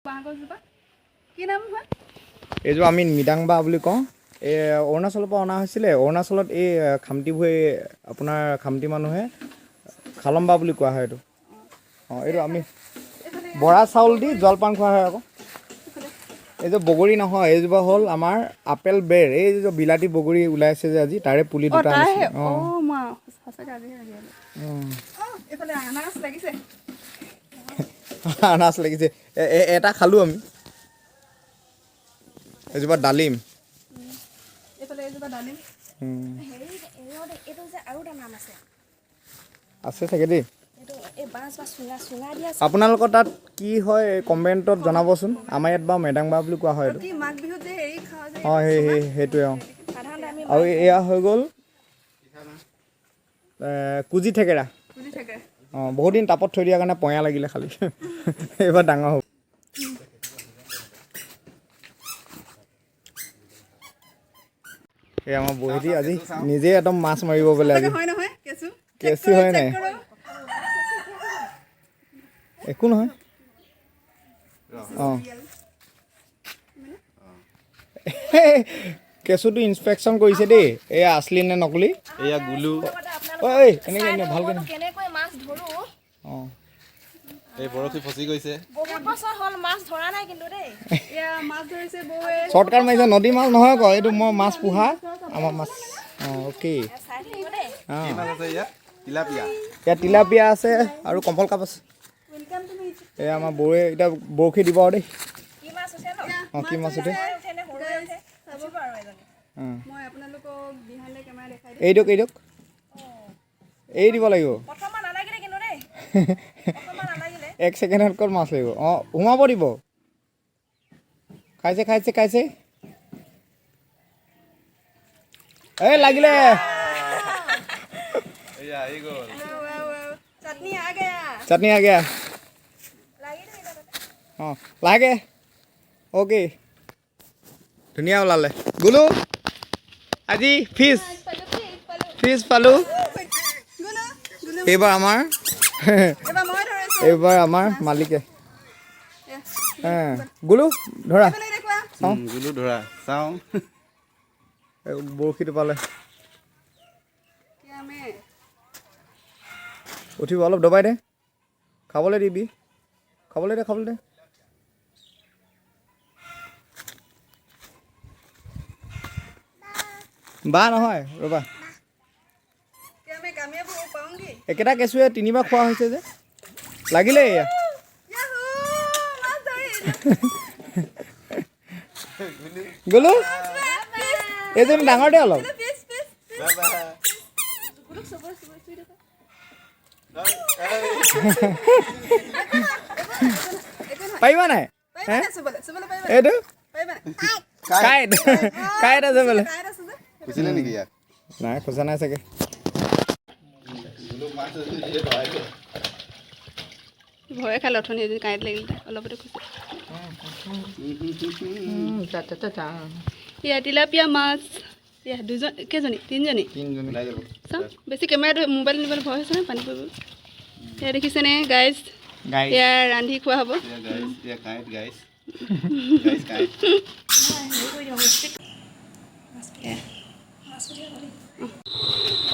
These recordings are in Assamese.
বাঁহগছজোপা কি নাম হয়? এইযোৰ আমি মিদাং বাঁহ বুলি কওঁ। এই অৰুণাচলৰ পৰা অনা হৈছিলে। অৰুণাচলত এই খামটিভূঞি, আপোনাৰ খামটি মানুহে খালম্বা বুলি কোৱা হয় এইটো। অঁ, এইটো আমি বৰা চাউল দি জলপান খোৱা হয় আকৌ। এইযোৰ বগৰী নহয়, এইজোপা হ'ল আমাৰ আপেল বেৰ। এই যে বিলাতী বগৰী ওলাইছে যে আজি, তাৰে পুলি দুটা আনিছিলে। অঁ। অঁ, মই সঁচাকৈ আজিহে লাগি। এইফালে আনাৰস লাগিছে। আনাৰস লাগিছে। এটা খালোঁ আমি। এজোপা ডালিম। এইফালে এজোপা ডালিম। হেৰি, এইটো যে আৰু এটা নাম আছে। আছে চাগে দেই। এইটো এই বাঁহ বা চুঙা চুঙা দিয়া। আপোনালোকৰ তাত কি হয় কমেণ্টত জনাবচোন। আমাৰ ইয়াত বাৰু মেডাং বাঁহ বুলি কোৱা হয় এইটো। কি মাঘ বিহুত যে হেৰি খাওঁ যে? অঁ, সেই সেই সেইটোৱে, অঁ। সাধাৰণতে আমি আৰু এয়া হৈ গ'ল কুজি থেকেৰা। বুজি থাকে। অঁ, বহুত দিন টাপত থৈ দিয়াৰ কাৰণে পয়া লাগিলে খালি। এইবাৰ ডাঙৰ হ'ব। এই আমাৰ বহিদি আজি নিজে একদম মাছ মাৰিব বোলে আজি। হয় নহয়, কেঁচু? কেঁচু হয় নাই? একো নহয়। অঁ, কেঁচুটো ইনস্পেকশ্যন কৰিছে দেই, এয়া আচলি নে নকলি। এয়া গুলু। ঐ, এনেকৈ এনে ভালকৈ। কেনেকৈ মাছ ধৰো। অঁ। এই বৰশী ফচি গৈছে। বহুত বছৰ হ'ল মাছ ধৰা নাই কিন্তু দেই। এয়া মাছ ধৰিছে বৌৱে। শ্বৰ্টকাট মাৰিছে। নদী মাছ নহয় আকৌ এইটো, মই মাছ পোহা আমাৰ মাছ। অঁ, অ'কে। চাই থাকিব দেই। অঁ। কি মাছ আছে ইয়াত? তিলাপিয়া। ইয়াত তিলাপিয়া আছে আৰু কম্বল কাপ আছে। এয়া আমাৰ বৌৱে এতিয়া বৰশী দিব আৰু দেই। কি মাছ উঠে ন? অঁ, কি মাছ উঠে। উঠে নে সৰুৱে উঠে, উঠিব আৰু এজনী। অঁ। মই আপোনালোকক বিহাইণ্ড কেমেৰা দেখাই দিম। এই দিয়ক, এই দিয়ক, এই দিব লাগিব। প্ৰথমবাৰ নালাগিলে কিন্তু দেই, প্ৰথমবাৰ নালাগিলে। এক ছেকেণ্ডত ক'ত মাছ লাগিব? অঁ, সোমাব দিব। খাইছে, খাইছে, খাইছে। এই লাগিলে। এয়া আহি গ'ল। চাটনি আ গয়া। চাটনি আ গয়া। লাগি থাকিলে তাতে। অঁ, লাগে। অ'কে, ধুনীয়া ওলালে। গুলু, আজি ফিছ ফিছ পালোঁ। এইবাৰ আমাৰ এবাৰ মই ধৰিছো। এইবাৰ আমাৰ মালিকে। গুলু, ধৰা। এইফালে দেখুওৱা। চাওঁ। গুলু ধৰা, চাওঁ। এই বৰশীটো পালে। কি আমি উঠিব, অলপ দবাই দে। খাবলৈ দিবি, খাবলৈ দে, খাবলৈ দে। বা নহয়, ৰ'বা। কি আমি কামিয়াব পাওঁগি। একেটা কেঁচুৱে তিনিবাৰ খোৱা হৈছে যে লাগিলে এয়া। ইয়াহু, মাছ ধৰিলো। গ'লো। এইজনী ডাঙৰ দে অলপ। পিছ পিছ। Bye bye. গুলুক চবৰে চবৰে চুই দেখুৱা। পাৰিবা নাই? পাৰিবা নাই চুবলৈ? চুবলৈ পাৰিবা? এইটো পাৰিবা নাই? কাঁইট কাঁইট আছে বোলে। কাঁইট আছে যে। খুচিলে নেকি ইয়াত? নাই, খোজা নাই চাগে। গুলুক মাছ নিজে ধৰাই দে। ভয়ে খালে অথনি, এদিন কাঁইট লাগিল, তাই অলপতে খুচি। এয়া তিলাপিয়া মাছ। এয়া দুজন, কেইজনী? তিনিজনী। তিনিজনী। ওলাই যাব। চাওঁ, বেছি কেমেৰাটো মোবাইল নিবলৈ ভয় হৈছে নহয়, পানী পৰিব। এয়া দেখিছেনে গাইজ? গাই। এয়া ৰান্ধি খোৱা হ'ব। এয়া গাইছ, এয়া কাঁইট গাইছ, গাইছ কাঁইট। এয়া।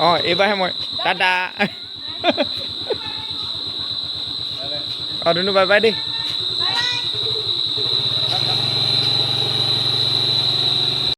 অঁ, এইবাৰহে মই। টাটা। অঁ, ধুনু, বাই বাই দেই।